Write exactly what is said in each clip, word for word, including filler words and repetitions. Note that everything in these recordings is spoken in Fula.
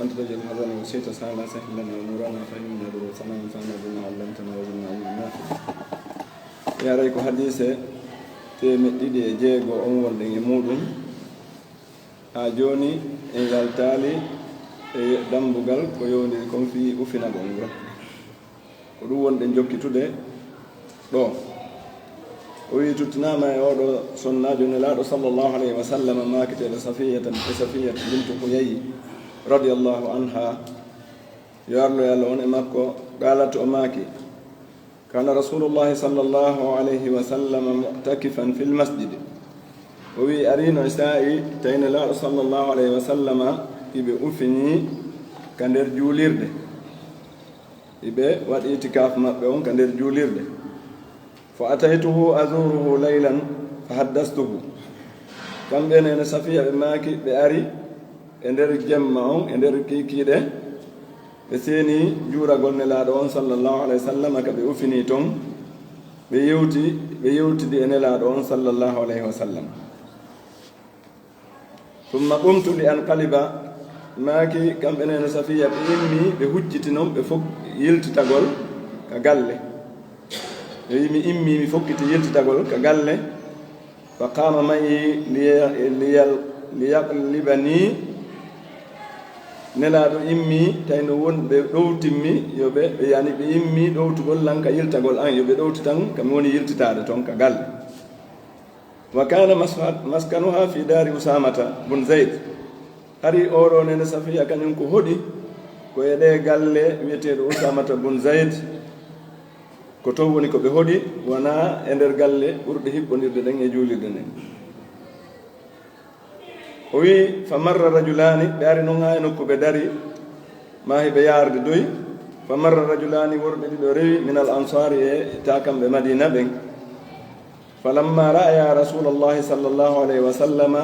أنت تجعل الحزن والشيء سهلا سهلا أمورنا فهمنا دروسنا وانفعنا بما علمتنا وزدنا علما نافعا. Yaray ko hadiise teemeɗɗe ɗiɗi e jeego on wonɗen e muuɗum. Haa jooni en yaltaali e dambugal ko yowndiri kon fii ufinagol ngol. Ko ɗum wonɗen jokkitude ɗoo. O wi'i, tuttinaama e oo ɗoo sonnaajo Nelaaɗo sallallahu alayhi wa sallam, maakiteeɗo Safiyata, e Safiyata bintu Huyayi radiyallahu anha, yo arlo Yalla won e makko, qaalat, o maaki, kaana Rasuulullaahi sallallahu alayhi wa sallam mu'takifan fil masjid. O wi'i, ariino e saa'i tawi Nelaaɗo sallallahu alayhi wa sallam iɓe ufinii ka nder juulirde. Iɓe waɗi itikaaf maɓɓe on ka nder juulirde. Fa ataytuhu azuruhu laylan fa haddastuhu. Kamɓe neene Safiya ɓe maaki ɓe ari e nder jemma on, e nder kiikiiɗe, ɓe seeni juuragol Nelaaɗo on sallallahu alayhi wa sallam ka ɓe ufini ton, ɓe yewti, ɓe yewtidi e Nelaaɗo on sallallahu alayhi wa sallam. Summa qumtu li anqaliba, maaki kamɓe neene Safiya ɓe immi ɓe hucciti non ɓe fof yiltitagol ka galle. Ɓe wi mi immi mi fokkiti yiltitagol ka galle. Fa qaama ma'i liya-, liya-, liyaqlibani. Nelaaɗo immi tawi no won ɓe ɗowtimmi yo ɓe, ɓe yani ɓe immi ɗowtugol lan ka yiltagol an yo ɓe ɗowti tan ka mi woni yiltitaade ton ka galle. Wa kaana mas-, maskanuha fi daari Usaamata bun Zayd. Hari oo ɗoo neene Safiya kañum ko hoɗi ko e ɗee galle wiyeteeɗo Usaamata bun Zayd. Ko ton woni ko ɓe hoɗi, wonaa e nder galle ɓurɗe hiɓɓondirde ɗen e juulirde nden. O wi'i, fa marra rajulaani, ɓe ari non haa e nokku ɓe dari, maa hiɓe yaarde doy. Fa marra rajulaani, worɓe ɗiɗo rewi, minal ansaari, e taakamɓe Madiina ɓen. Falamma ra'aya Rasuulallahi sallallahu alayhi wa sallam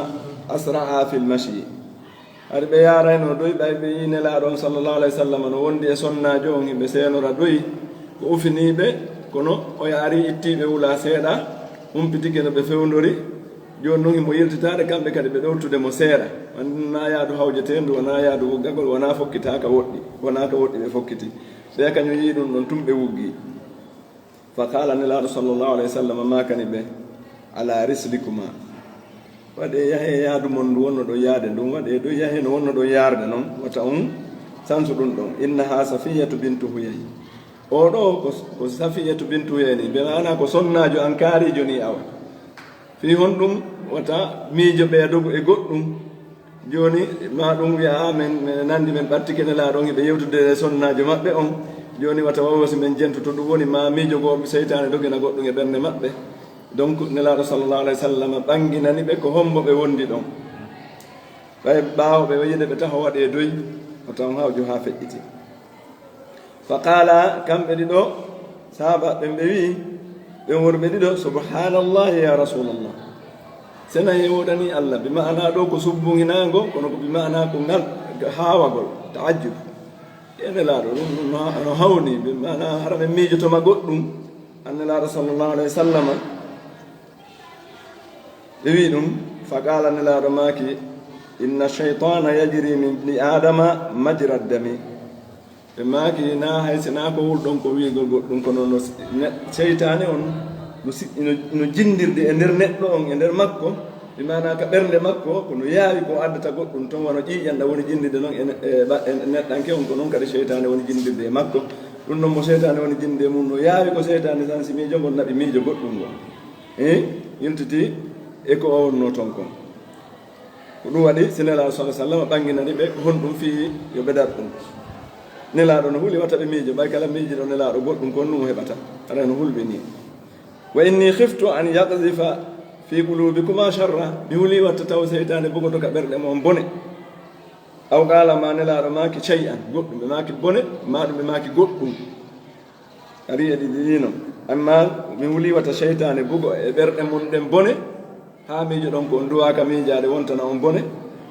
asra'a fil mashyi. Hari ɓe yaarayno doy, ɓay ɓe yi'i Nelaaɗo on sallallahu alayhi wa sallam no wondi e sonnaajo on, hiɓe seenora doy. Ko ufiniiɓe, kono oya ari ittiiɓe wula seeɗa, humpitike no ɓe fewndori. Jooni non himo yiltitaade kamɓe kadi ɓe ɗowtude mo seeɗa. Wonaa yaadu hawjeteendu, wonaa yaadu wuggagol, wonaa fokkitaaka woɗɗi, wonaa ka woɗɗi ɓe fokkiti. Ɓe kañum yi'i ɗum ɗon tun ɓe wuggi. Fa qaala Nelaaɗo sallallahu alayhi wa sallam maakani ɓe, ala rislikuma. Waɗee yahee yaadu mon ndu wonno ɗon yaade ndun, waɗee doy yahee no wonno ɗon yaarde non, wata on sansu ɗum ɗon. Innaha Safiyatu bintu Huyay. Oo ɗoo ko, ko Safiyatu bintu Huyay ni, bi maana ko sonnaajo an kaariijo ni awa. Fii honɗum wata miijo ɓeya dogu e goɗɗum. Jooni, maa ɗum wi'a, "Aa, men, men nandi, men ɓattike Nelaaɗo on, hiɓe yewtude e sonnaajo maɓɓe on. Jooni, wata wawa si men jento to ɗum woni, maa miijo goo seytaane dogina goɗɗum e ɓernde maɓɓe." Donc, Nelaaɗo sallallahu alayhi wa sallam ɓanginani ɓe ko hombo ɓe wondi ɗon. Ɓay ɓaawo ɓe yiide ɓe taho waɗee doy, o tan hawju haa feƴƴiti. Fa qaala, kamɓe ɗiɗo, sahaaba ɓen ɓe wi'i, ɓen worɓe ɗiɗo, subhanallahi ya Rasulallah. Sena e woɗani Allah, bi ma'ana ɗoo ko subbunginaango, kono ko bi ma'ana ko ngal haawagol, ta'ajjub. E Nelaaɗo, ɗum, ɗum no, no hawni, bi ma'ana hara men miijotoma goɗɗum, an Nelaaɗo sallallahu alayhi wa sallam. Ɓe wi'i ɗum, fa qaala Nelaaɗo maaki, inna shaytaana yajri min ibni Aadama majra dami. Ɓe maaki, naa hay si naa ko wul ɗon ko wi'ugol goɗɗum, kono no s-, ne-, seytaane on no si-, no, no jinndirde e nder neɗɗo on, e nder makko, bi maana ka ɓernde makko, ko no yaawi ko addata goɗɗum ton, wano ƴiiƴan ɗan woni jinndirde non e ne-, e ɓa-, e neɗɗanke on, ko non kadi seytaane woni jinndirde e makko. Ɗum non mo seytaane woni jinnde mum, no yaawi ko seytaane tan si miijo ngol naɓi miijo goɗɗum ngol. Eh? Yiltiti e ko o wonno ton kon. Ko ɗum waɗi, si Nelaaɗo sallallahu alayhi wa sallam ɓanginani ɓe, ko honɗum fii yo ɓe dar ɗum. Nelaaɗo no huli wata ɓe miijo, ɓay kala miijiɗo Nelaaɗo goɗɗum kon ɗum o heɓata. Aɗa no hulɓini. Wa inni khiftu an yaqdhifa fi qulubikuma sharra. Mi huli watta taw seytaane bugoto ka ɓerɗe mon bone. Aw qaala ma Nelaaɗo maaki shay'an, goɗɗum ɓe maaki bone, ma ɗum ɓe maaki goɗɗum. Ari e ɗiɗi ɗi non. Amma mi huli wata seytaane bugo e ɓerɗe mon ɗen bone, haa miijoɗon ko on duwaaka miijaade wontana on bone,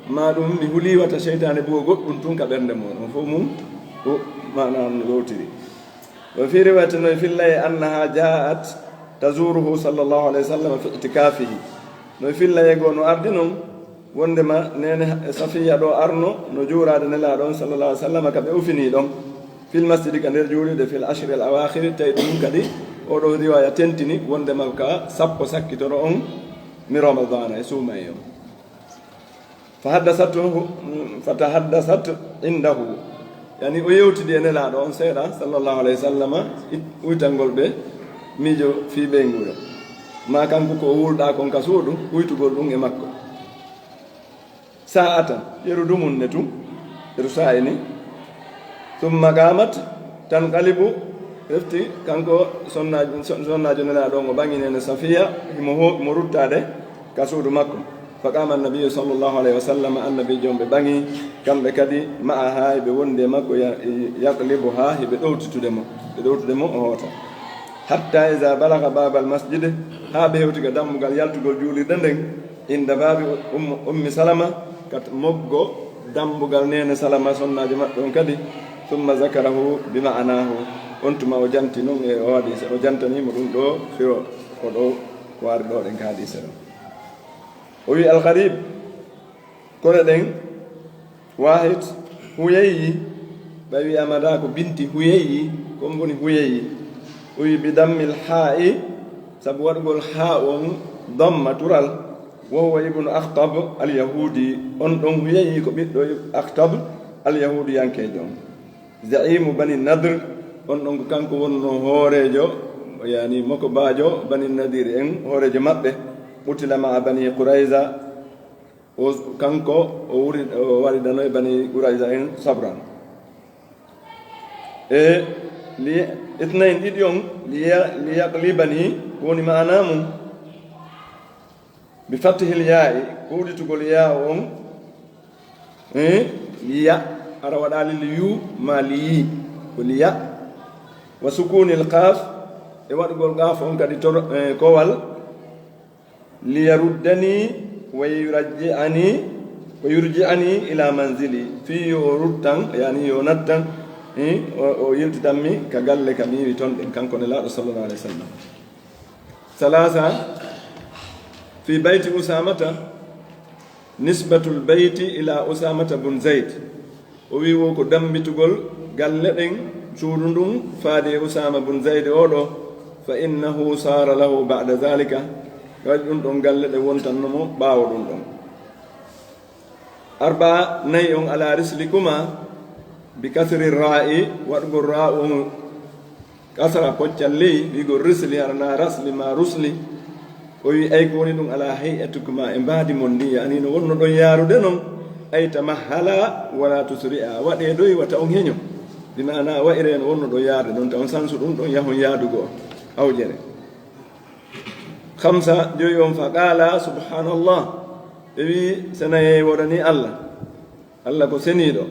ma ɗum mi huli wata seytaane bugo goɗɗum tun ka ɓernde mon. On fof mum ko maana on lowtiri. Wa fi riwayatin, no e filla e annaha ja'at tazuruhu sallallahu alayhi wa sallam fi i'tikafihi. No e filla e goo no ardi non, Wondema neene Safiya ɗo arno no juuraade Nelaaɗo on sallallahu alaihi wasallam ka ɓe ufini ɗon fil masjidi ka nder juulirde fil ashril awaakhiri, tawi ɗum kadi oɗo riwaya tentini wondema ka sappo sakkitoro on mi Ramadana e suumaye on. Fa haddasat, fa tahaddasat indahu, yani o yewtidi e Nelaaɗo on seeɗa sallallahu alaihi wasallam, it-, uytangol ɓe miijo fii ɓeynguure. Ma kanko ko o wulɗa kon ka suudu, uytugol ɗum e makko. Sa'atan, yeru dumun ne tun, yeru sa'i ni. Thumma qamat tanqalibu, refti kanko sonnaajo, son-, sonnaajo Nelaaɗo on o ɓaŋi neene Safiya, himo ho-, mo ruttaade ka suudu makko. Fa qama annabiyyu sallallahu alaihi wasallam, annabiijo on ɓe ɓaŋi, kamɓe kadi ma'aha, ɓe wondi e makko, ya-, yaqlibuha, hiɓe ɗowtitude mo, ɓe ɗowtude mo o hoota. Hatta iza balagha babal masjid, haa ɓe hewti ka dammugal yaltugol juulirde nden, inda babi um-, ummi Salama, ka t-, moggo dambugal neene Salama, sonnaajo maɓɓe on kadi, thumma zakarahu bi ma'anahu, on tuma o janti non e o hadisa, o jantani mo ɗum ɗo firo ko ɗo ko ari ɗo ɗen ka hadisa ɗo. O wi al-gharib, kore ɗen, Wahid, Huyayyi, ɓay wi'ama da ko binti Huyayyi, ko on woni Huyayyi. O wi bi dammil haa'i, sabu waɗugol haa on damma tural, wa huwa ibnu Akhtab al-Yahudi, on ɗon Huyayyi ko ɓiɗɗo Akhtab al-Yahudiyankeejo on. Za'imu Bani Nadr, on ɗon ko kanko wonno hooreejo, yani mokobaajo Bani Nadir en, hooreejo maɓɓe, qutila ma'a Bani Qurayza, o, kanko o wuri, o waɗidano e Bani Qurayza en sabran. E li, itnayn ɗiɗi on, li ya-, li yaqlibani, ko woni maana mum? Bi fathil yaa'i, ko udditugol yaa on, eh, li ya, ara waɗaali li yu, ma li yi, ko li ya. Wa sukunil qaaf, e waɗugol qaaf on kadi toro-, eh, kowal, li yaruddani wa yurajji'ani, wa yurji'ani ila manzili, fii yo ruttan, yani yo nattan, eh, o, o yiltitanmi ka galle ka mi yiwi ton ɗen, kanko Nelaaɗo sallallahu alaihi wasallam. Salasa, fi bayti Usamata, nisbatul bayti ila Usamata bun Zayd. O wi wo ko dambitugol galle ɗen, suudu ndun, faade e Usama bun Zayd o ɗo, fa innahu sara lahu ba'da zalika. Waɗi ɗum ɗon galle ɗe wontanno mo ɓaawo ɗum ɗon. Arba'a, nayi on, ala rislikuma, bi kasri ra'i, waɗugol ra'u on kasra poccal ley, wi'ugol risli, hara na rasli ma rusli. O wi ay ko woni ɗum, ala hay'atikuma, e mbaadi mon ndi, yani no wonno ɗon yaarude non, ay tamahala wala tusri'a, waɗe ɗoy wata on heño. Bi ma'ana wa'ire no wonno ɗon yaarude non, ta on sansu ɗum ɗon yahon yaadugo awjere. Khamsa, joyi on, fa qala subhanallah, ɓe wi senayey woɗani Allah. Allah ko seniiɗo.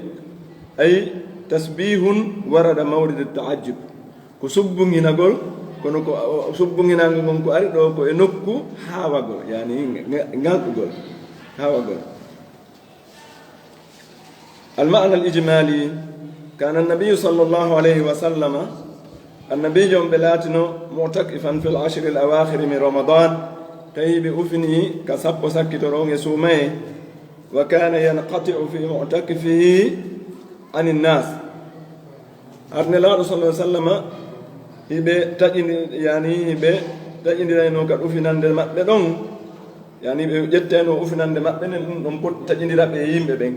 Ay tasbihun warada mawrida ta'ajjub. Ko subbunginagol, kono ko, o, subbunginagol ngon ko ari ɗo ko e nokku haawagol, yani nga-, ngalɗugol, haawagol. Al ma'na al ijmali, kana an-nabiyyu sallallahu alayhi wa sallama, annabiijo on ɓe laatino mu'takifan fil ashri al awakhiri min Ramadan, tawi ɓe ufini ka sappo sakkitoro on e suumaye. Wa kana yanqati'u fi mu'takifihi anin nas. Har Nelaaɗo sallallahu alaihi wasallama hiɓe taƴindi, yani hiɓe taƴindirayno ka ufinande maɓɓe ɗon, yani ɓe ƴettayno ufinande maɓɓe nden, ɗum ɗon pot taƴindira ɓe e yimɓe ɓen.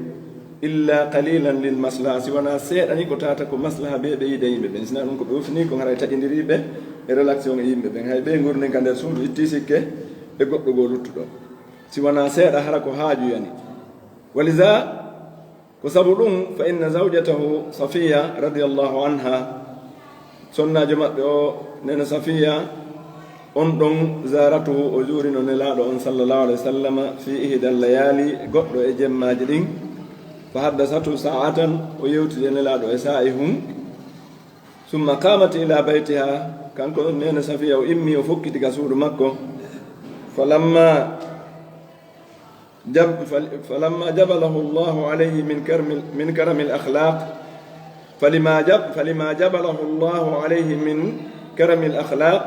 Illa qalilan lil maslaha, si wona seeɗa ni ko tata ko maslaha be ɓe yiida yimɓe ɓen. Sina ɗum ko ɓe ufini ko haray taƴindiri ɓe e relation e yimɓe ɓen. Hay ɓe ngurni ka nder suudu itti sikke e goɗɗo goo luttuɗo. Si wona seeɗa hara ko haaju yani. Waliza, ko sabu ɗum, fa inna zawjatahu Safiya radiyallahu anha, sonnaajo maɓɓe o, nena Safiya, on ɗon zaratuhu, o juurino Nelaaɗo on sallallahu alaihi wasallam, fi ihda layali, goɗɗo e jemmaaji ɗin, fa haddasatu sa'atan, o yewtidi e Nelaaɗo e saa'i hun, summa qamat ila baytiha, kanko nena Safiya o immi o fokkiti ka suudu makko, falamma جب-، فل-، فلما جبله الله عليه من كرم، من كرم الأخلاق، فلما جب-، فلما جبله الله عليه من كرم الأخلاق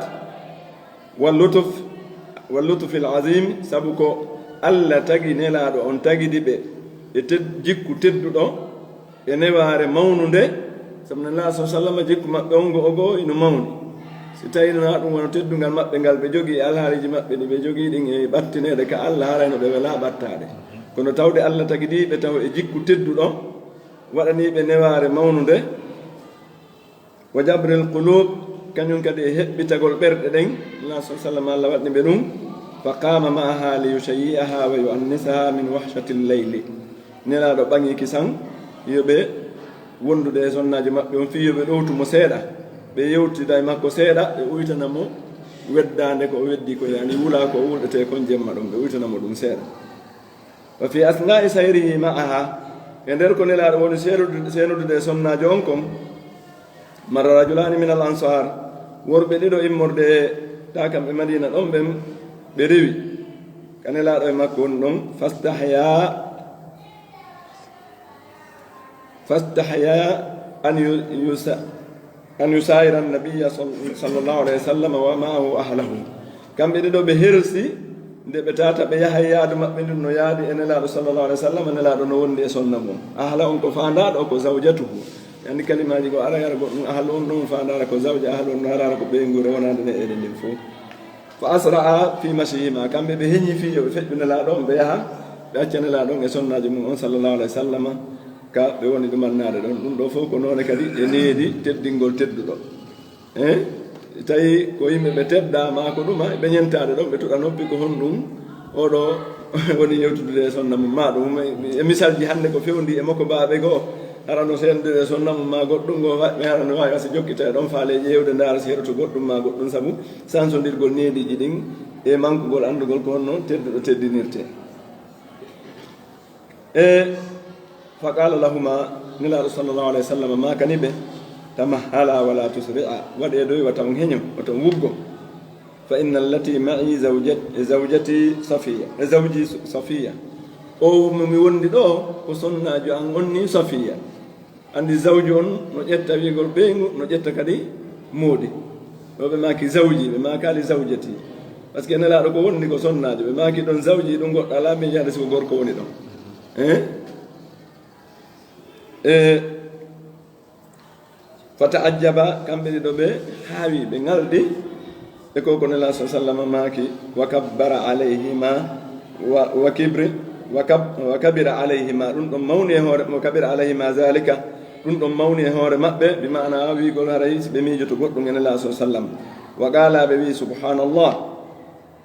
واللطف، واللطف العظيم، sabu ko Allah tagi Nelaaɗo on, tagidi ɓe e ted-, jikku tedduɗo e newaare mawnunde, sabu Nelaaɗo sallallaahu alayhi wa sallam jikku maɓɓe on go ogo ino mawni. Si tawi no ɗum wano teddungal maɓɓe ngal ɓe jogii e alhaaliiji maɓɓe ɗi ɓe jogii ɗin e ɓattineede ka Allah, haray no ɓe welaa ɓattaade. Kono tawde Allah tagidi ɓe taw e jikku tedduɗo, waɗanii ɓe newaare mawnunde, wa jabril qulub, kañum kadi e heɓɓitagol ɓerɗe ɗen, Nelaaɗo sallallaahu alayhi wa sallam Allah waɗni ɓe ɗum, fa qama ma'aha li yushayyi'aha wa yu'annisaha min wahshatil layli. Nelaaɗo ɓaŋi kisan yo ɓe wondude e sonnaajo maɓɓe on fii yo ɓe ɗowtu mo seeɗa, ɓe yewtida e makko seeɗa, ɓe uytana mo weddaande ko o weddi ko, yani wula ko o wulɗetee kon jemma ɗon, ɓe uytana mo ɗum seeɗa. Wa fi asna'i sayrihi ma'aha, e nder ko Nelaaɗo woni seerude-, seenudude e sonnaajo on kon, marra rajulaani min al ansar, worɓe ɗiɗo immorde e ta kamɓe Madiina ɗon ɓen, ɓe rewi ka Nelaaɗo e makko woni ɗon, fastahya, fastahya an yu-, yusa-, an yusayira nabiyya sal-, sallallahu alayhi wa sallam wa ma'ahu ahlahu. Kamɓe ɗiɗo ɓe hersi nde ɓe tata ɓe yaha e yaadu maɓɓe ndun no yaadi e Nelaaɗo sallallahu alayhi wa sallam, Nelaaɗo no wondi e sonna mum. Ahla on ko faandaaɗo ko zawjatuhu. Anndi kalimaaji ko ara yara goɗɗum, ahlu on ɗon faandaara ko zawja, ahlu on no araara ko ɓeynguure wonaande ne eɗen ndin fof. Fa asra'a fi mashihima, kamɓe ɓe heñi fii yo ɓe feƴƴu Nelaaɗo on, ɓe yaha, ɓe acca Nelaaɗo on e sonnaajo mum on sallallahu alayhi wa sallam, ka ɓe woni ɗumannaade ɗon. Ɗum ɗo fof ko noone kadi e needi teddingol tedduɗo. Eh? Tawi ko yimɓe ɓe teddaa maa ko ɗuma, ɓe ñentaade ɗon, ɓe tuɗa noppi ko honɗum oɗo woni yewtudude e sonna mum. Maa ɗum, e misalji hannde ko fewndi e moko baaɓe goo. Hara no seendude e sonna mum maa goɗɗum goo, wa-, hara no waawi wasa jokkita e ɗon faale ƴeewde ndaara si heɗoto goɗɗum maa goɗɗum sabu sansondirgol neediiji ɗin e mankugol anndugol ko honno tedduɗo teddinirtee. E fa qala lahuma, Nelaaɗo sallallahu alayhi wa sallam maakani ɓe, tamahala wala tusri'a, waɗee doy wata on heño, wata on wuggo. Fa inna allati ma'i zawjat-, zawjati Safiya, e zawji Safiya. O mo mi wondi ɗo ko sonnaajo an on ni Safiya. Anndi zawju on no ƴetta wi'gol ɓeyngu, no ƴetta kadi moodi. Ɗo ɓe maaki zawji, ɓe maakaali zawjati. Parce que Nelaaɗo ko wondi ko sonnaajo, ɓe maaki ɗon zawji, ɗum goɗɗo alaa miijaade si ko gorko woni ɗon. Eh? E, fa ta'ajjaba, kamɓe ɗiɗo ɓe haawi, ɓe ŋalɗi. E ko ko Nelaaɗo sallallahu alayhi wa sallam maaki, wa kabbara alayhima, wa, wa kibri, wa kab-, wa kabira alayhima, ɗum ɗon mawni e hoore, wa kabira alayhima zalika, ɗum ɗon mawni e hoore maɓɓe, bi maana wi'gol haray si ɓe miijoto goɗɗum e Nelaaɗo sallallahu alayhi wa sallam. Wa qaala, ɓe wi'i, subhanallah,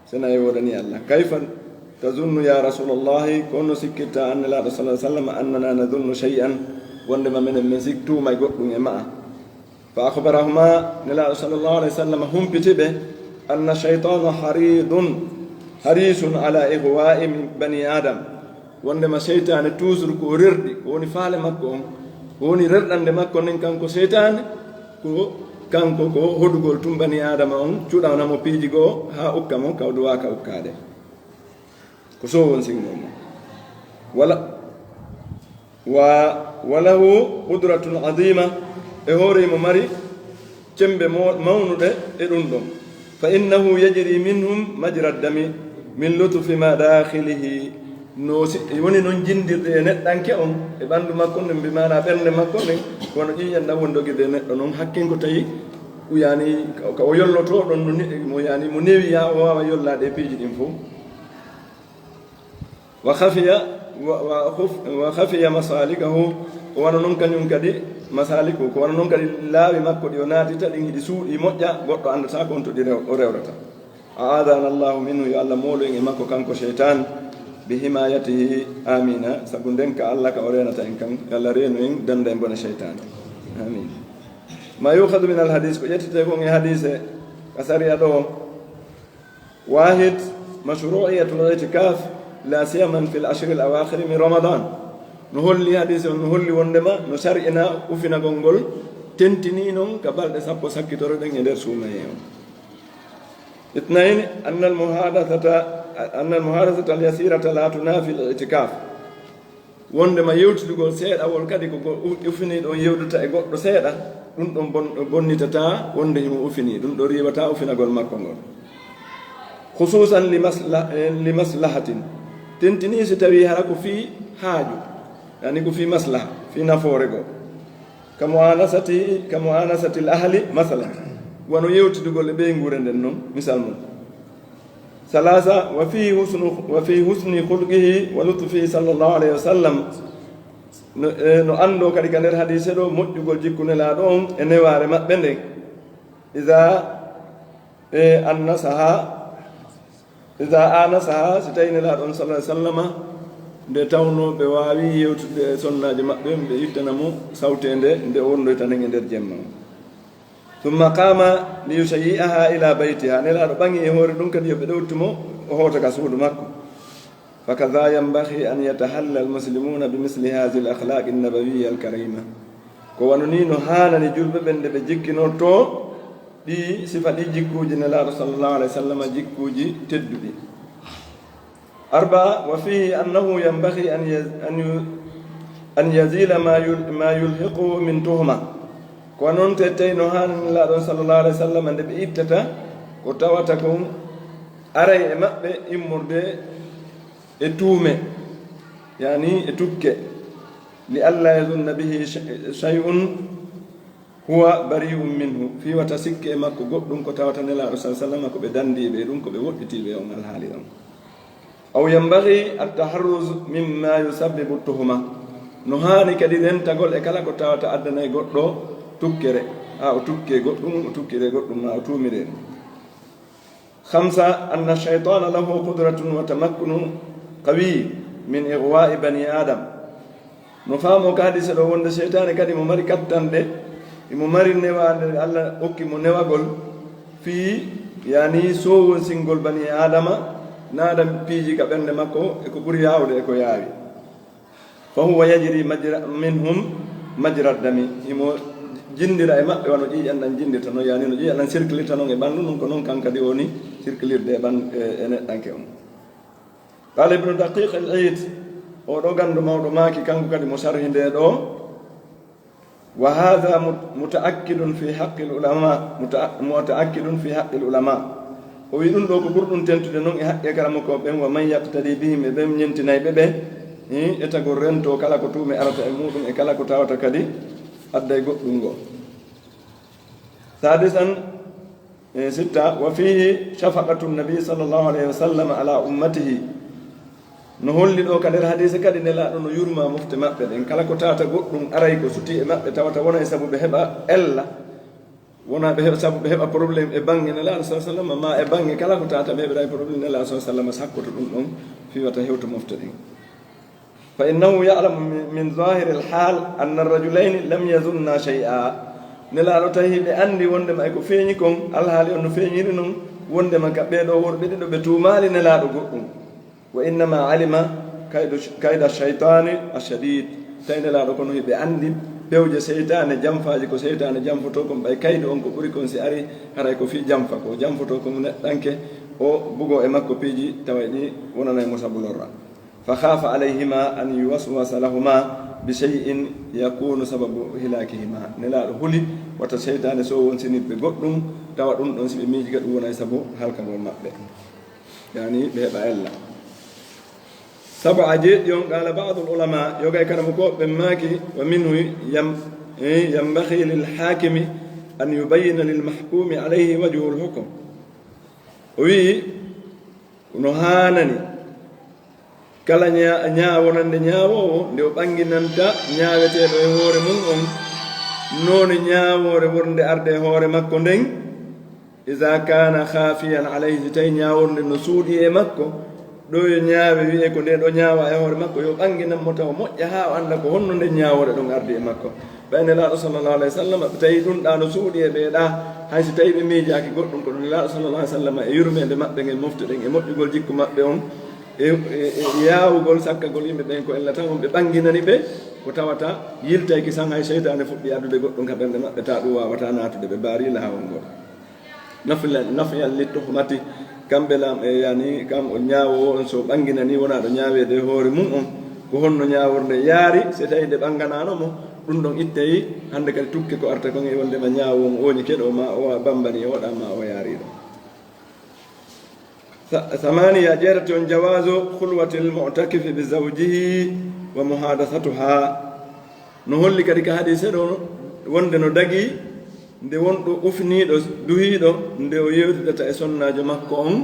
sena e woodani Allah. Kayfa tazunnu ya rasulallahi, ko honno sikkirta an Nelaaɗo sallallahu alayhi wa sallam, annana nazunnu shay'an, wondema menen men sik-, tuumay goɗɗum e ma'a. Fa akhbarahuma, Nelaaɗo sallallahu alayhi wa sallam humpiti ɓe, anna shaytana haridun, harisun ala ighwa'i bani Adam. Wondema seytaane toujours ko rerɗi, ko woni faale makko on, ko woni rerɗande makko nden kanko seytaane, ko kanko ko hodugol tun bani Adama on, cuɗana mo piiji goo haa ukka mo, kawduwaaka ukkaade. Ko so won sinno mo. Wala, wa, wa lahu qudratun azima, e hoore mo mari cembe mo-, mawnuɗe e ɗum ɗon. Fa innahu yajri minhum majra dami min lutfi ma dakhilihi. No si, woni non jindirde e neɗɗanke on, e ɓandu makko nden, bi maana ɓernde makko nden, wano ƴiiƴan ɗan woni dogirde e neɗɗo non, hakken ko tawi o yani, ka, ka o yolloto ɗon no ne-, mo yani, mo newi ya o waawa yollaade e piiji ɗin fof. Wa khafiya, wa, wa khuf-, wa khafiya masalikahu, ko wano non kañum kadi masaliku, ko wano non kadi laawi makko ɗi o naatita ɗin hiɗi suuɗi moƴƴa, goɗɗo anndata ko on to ɗi rew-, o rewrata. A'adana Allahu minhu, yo Allah moolu en e makko kanko seytaan, bi himayatihi, amina, sabu nden ka Allah ka o reenata en kan, yo Allah reenu en, danda en bone seytaan. Amin. Ma yukhadhu min al hadis, ko ƴettete kon e hadise ka sariya ɗo, Wahid, mashru'iyatul i'tikaf, la siyaman fil ashril awakhir min Ramadan. No holli hadisi on, no holli wondema no shar'ina ufinagol ngol tentini non ka balɗe sappo sakkitoro ɗen e nder suumayee on. Itnain, anna al muhadathata, anna al muhadathata al yasirata la tunafi al i'tikaf. Wondema yewtidugol seeɗawol kadi ko go-, u-, ufiniiɗo on yewdata e goɗɗo seeɗa, ɗum ɗon bon-, bonnitataa wonde himo ufinii, ɗum ɗon riiwataa ufinagol makko ngol. Khususan li masla-, eh, li maslahatin. Tentini si tawii hara ko fii haaju, yani ko fii maslaha, fii nafoore goo. Ka mu'anasati, ka mu'anasatil ahli, masalan. Wano yewtidugol e ɓeynguure nden non, misal mum. Salasa, wa fii husnu, wa fii husni khulqihi wa lutfihi sallallahu alayhi wa sallam. No, e, no anndoo kadi ka nder hadiise ɗoo moƴƴugol jikku Nelaaɗo on e newaare maɓɓe nden. Iza, e, annasaha, iza anasaha, si tawii Nelaaɗo on sallallahu alayhi wa sallama, nde tawnoo ɓe waawii yewtude e sonnaajo maɓɓe, ɓe ittana mo sawteende nde o wondoyta nden e nder jemma. Thumma qama li yushayyi'aha ila baytiha. Nelaaɗo ɓaŋi e hoore ɗum kadi yo ɓe ɗowtu mo, o hoota ka suudu makko. Fa kaza yanbaghi an yatahalla al muslimuna bi misli hadhihi al akhlaq an nabawiyya al karima. Ko wano nii no haanani julɓe ɓen nde ɓe jikkinortoo ɗi sifa, ɗi jikkuuji Nelaaɗo sallallahu alayhi wa sallam, jikkuuji tedduɗi. Arba'a, wa fihi annahu yanbaghi an yaz-, an yu-, an yazila ma yul-, ma yulhiquhu min tuhma. Ko non te tawi no haanani Nelaaɗo sallallahu alayhi wa sallam nde ɓe ittata ko tawata kon aray e maɓɓe immorde e tuume, yani e tukke, li alla yazunna bihi shay-, shay'un huwa bari'un minhu, fii wata sikke e makko goɗɗum ko tawata Nelaaɗo sallallahu alayhi wa sallam ko ɓe danndii ɓe e ɗum, ko ɓe woɗɗitii ɓe e on alhaali on. Aw yanbaghi at-taharruz mimma yusabbibu tuhma. No haani kadi rentagol e kala ko tawata addanay goɗɗo tukkere, haa o tukkee goɗɗum, o tukkiree goɗɗum, maa o tuumiree ɗum. Khamsa, anna shaytana lahu qudratun wa tamakkunu qawi min ighwa'i bani Adam. No faamoo ka hadiise ɗoo wonde seytaane kadi mo mari kattanɗe, imo mari newaande, Alla okki mo newagol fii, yani, soowonsingol bani Aadama, naada piiji ka ɓernde makko e ko ɓuri yaawde e ko yaawi. Fa huwa yajri majra, minhum majra dami. Himo jinndira e maɓɓe wano ƴiiƴan ɗan jinndirta non, yani no ƴiiƴan ɗan sirkilirta non e ɓanndu, non ko non kan kadi woni sirkilirde e ɓan-, e, e neɗɗanke on. Qala Ibnu Daqiq al-Eid, oo ɗoo ganndo mawɗo maaki, kanko kadi mo sarhi ndee ɗoo, wa hadha mut-, muta'akkidun fi haqqil ulama, muta-, muta'akkidun fi haqqil ulama. O wi'i ɗum ɗoo ko ɓurɗum tentude non e haqqe karamokooɓe ɓen, wa man yaqtadi bihim, e ɓen ñentinayɓe ɓe, hi, etagol rentoo kala ko tuume arata e muɗum e kala ko tawata kadi adday goɗɗum ngoo. Sadisan, e, sitta, wa fihi shafaqatu nabi sallallahu alayhi wa sallam ala ummatihi. No holli ɗoo ka nder hadiise kadi Nelaaɗo no yurma mofte maɓɓe ɗen. Kala ko tawata goɗɗum aray ko sutii e maɓɓe tawata wona e sabu ɓe heɓa ella, wona ɓe heɓa sabu ɓe heɓa problème e baŋŋe Nelaaɗo sallallahu alayhi wa sallam, maa e baŋŋe kala ko tawata ɓe heɓiray problème Nelaaɗo sallallahu alayhi wa sallam sakkoto ɗum ɗon fii wata hewto mofte ɗen. Fa innahu ya'lamu min, min zahiril hal anna ar-rajulayni lam yazunna shay'a. Nelaaɗo tawi ɓe anndi wonndema e ko feeñi kon, alhaali on no feeñiri non, wonndema ka ɓee ɗoo worɓe ɗiɗo ɓe tuumaali Nelaaɗo goɗɗum. Wa innama alima kaydu, kayda shaytani ashadid. Tawi Nelaaɗo kono hiɓe anndi pewje seytaane, janfaaji ko seytaane janfotoo kon, ɓay kaydu on ko ɓuri kon si ari, haray ko fii janfa, ko janfotoo kon neɗɗanke, o bugoo e makko piiji, tawa ɗi wonanay mo sabu lorra. Fa khafa alayhima an yuwaswasa lahuma bi shay'in yakunu sababu hilakihima. Nelaaɗo huli wata seytaane soowonsinir ɓe goɗɗum, tawa ɗum ɗon si ɓe miiji ka ɗum wonay sabu halkagol maɓɓe. Yani ɓe heɓa ella. Sabu a jeeɗi on, qala ba'dul ulama, yoga e karamokooɓe ɓen maaki, wa minhu yam-, eh, yanbaghi lil hakimi an yubayyina lil mahkumi alayhi wajhul hukm. O wi'i, no haanani kala ña-, ñaawonande ñaawoowo nde o ɓannginanta ñaaweteeɗo e hoore mum on, noone ñaawoore wonde arde e hoore makko nden, iza kana khafiyan alayhi, si tawi ñaaworde no suuɗi e makko, ɗo yo ñaawe wi'e ko nde ɗo ñaawa e hoore makko, yo ɓannginan mo tawa moƴƴa haa o annda ko honno nden ñaawoore ɗon ardi e makko. Ɓay Nelaaɗo sallallahu alayhi wa sallam, ɓe tawi ɗum ɗa no suuɗi e ɓee ɗa, hay si tawi ɓe miijaaki goɗɗum, kono Nelaaɗo sallallahu alayhi wa sallam e yurmeende maɓɓe ngen moftuɗen e moƴƴugol jikku maɓɓe on, e, e, e yaawugol sakkagol yimɓe ɓen ko ella tan on ɓe ɓannginani ɓe, ko tawata yiltayki san hay seytaane fuɗɗi addude goɗɗum ka ɓernde maɓɓe, ta ɗum waawata naatude ɓe mbaari laawol ngol. Nafyan, nafyan li tuhmati, kamɓe lam-, e, yani, kam o ñaawoowo on so ɓannginani wonaa ɗo ñaaweede e hoore mum on, ko honno ñaaworde yaari, si tawi nde ɓannganaano mo, ɗum ɗon ittay, hannde kadi tukke ko arta kon e wondema ñaawo on ooñi keɗo ma o bammbani e oɗa ma o yaari ɗo. Tha-, thamaniya, jeetati on, jawaazu khulwatil mu'takifi bi zawjihi wa muhadathatuha. No holli kadi ka hadiise ɗo wonde no dagi nde wonɗo ufniiɗo, duhiiɗo, nde o yewtidata e sonnaajo makko on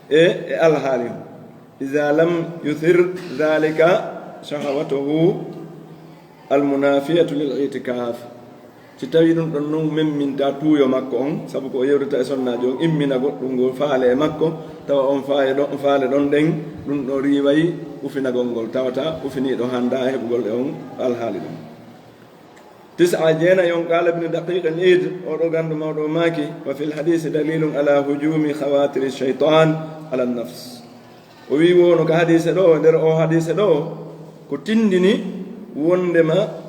e, e alhaali on. Iza lam yuthir dhalika shahawatahu al munafiyatu lil i'tikaf. Si tawii ɗum ɗon non memminta tuuyo makko on, sabu ko o yewtata e sonnaajo on, immina goɗɗum ngol faale e makko, tawa on faale ɗon, faale ɗon ɗen, ɗum ɗo riiway ufinagol ngol, tawata ufiniiɗo hannda e heɓugol e on alhaali ɗum. Tis'a, jeenayi on, qala Ibnu Daqiq al-Eid, o ɗo ganndo mawɗo o maaki, wa fil hadisi dalilun ala hujumi khawatiri shaytan ala nafs. O wii wono ka hadiise ɗo, nder o hadiise ɗo, ko tindini wondema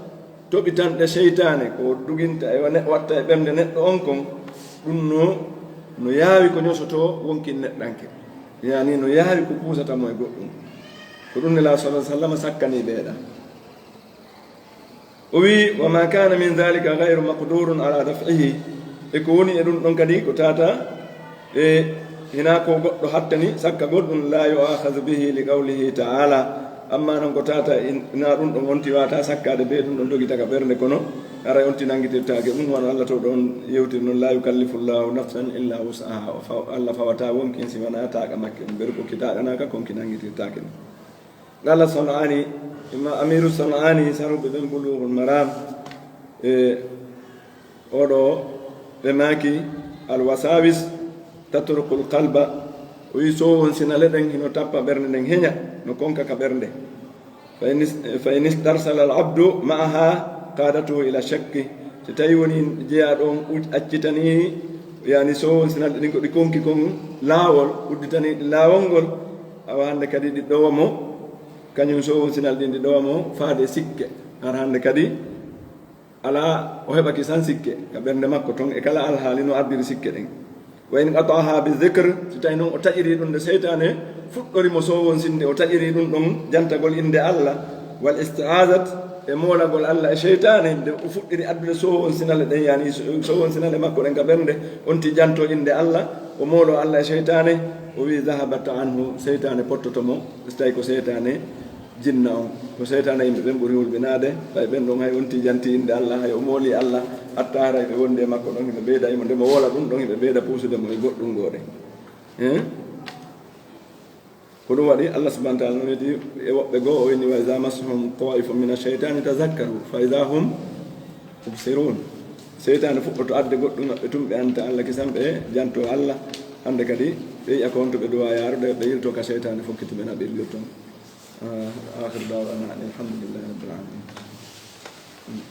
toɓitanɗe seytaane, ko duginta e ne-, watta e ɓernde neɗɗo on kon, ɗum no, no yaawi ko ñosotoo wonkin neɗɗanke. Yani no yaawi ko puusata mo e goɗɗum. Ko ɗum Nelaaɗo sallallahu alaihi wasallam sakkani ɓeeɗa. O wii, wa ma kana min dhalika ghayru maqdurun ala daf'ihi. E ko woni e ɗum ɗon kadi ko tata, e hina ko goɗɗo hattani sakkagol ɗum, la yu'akhadhu bihi li qawlihi ta'ala. Amma non ko tata in-, ina ɗum ɗon on tiwata sakkaade be ɗum ɗon dogita ka ɓernde kono, aray on ti nangitirtaake ɗum, wano Allah to ɗon yewtir non, la yukallifu Allahu nafsan illa wus'aha. O faw-, Allah fawata wonkin si wona taaqa makke ɗum, ɓe ko ki taaqa naka kon ki nangitirtaake ɗum. Qala San'ani, Imam Amiru San'ani, sarhuɓe ɓen Bulughul Maram, e oɗo ɓe maaki, al wasawis tatrukul qalba, o wi sowon sinale ɗen hino tappa ɓernde nden, heña, no konka ka ɓernde. Fa in is-, fa in istarsala al abdu ma'aha qadatu ila shakki. So tawi woni jeyaaɗo on uj-, accitani, yani sowon sinalɗe ɗin ko ɗi konki kon laawol, udditani ɗi laawol ngol, awa hannde kadi ɗi ɗowa mo, kañum sowon sinal ɗin ɗi ɗowa mo faade sikke. Har hannde kadi alaa o heɓaki san sikke ka ɓernde makko ton e kala alhaali no ardiri sikke ɗen. Wa in qata'aha bi dhikr, si tawi non o taƴiri ɗum nde seytaane fuɗɗori mo sowonsinde, o taƴiri ɗum ɗon jantagol innde Allah, wal isti'azat, e moolagol Allah e seytaane, nde o fuɗɗiri addude sowonsinale ɗen, yani so-, sowonsinale makko ɗen ka ɓernde, on ti janto innde Allah, o moolo Allah e seytaane, o wi dhahabat anhu, seytaane pottoto mo, so tawi ko seytaane jinna on. Ko seytaane yimɓe ɓen ɓuri hulɓinaade, ɓay ɓen ɗon hay on ti janti innde Allah, hay o mooli Allah, hatta haray ɓe wondi e makko ɗon, hiɓe ɓeyda imo, nde mo woola ɗum ɗon, hiɓe ɓeyda puusude mo e goɗɗum goo ɗen. Eh? Ko ɗum waɗi Allah subhanahu wa ta'ala no wiydi e woɓɓe goo, o inni, "Wa idha massahum ta'ifun mina shaytani tazakkaru fa idha hum mubsirun." Seytaane fuɗɗoto adde goɗɗum maɓɓe tun, ɓe anta Allah kisan, ɓe janto Allah. Hannde kadi ɓe yi'a ko honto ɓe duwa yaarude, ɓe yilto ka seytaane fokkiti ɓe na ɓe yilto. Ah, akhiru da'wana anil hamdulillahi rabbil alamin.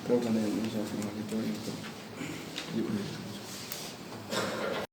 Tawtana en inchallah.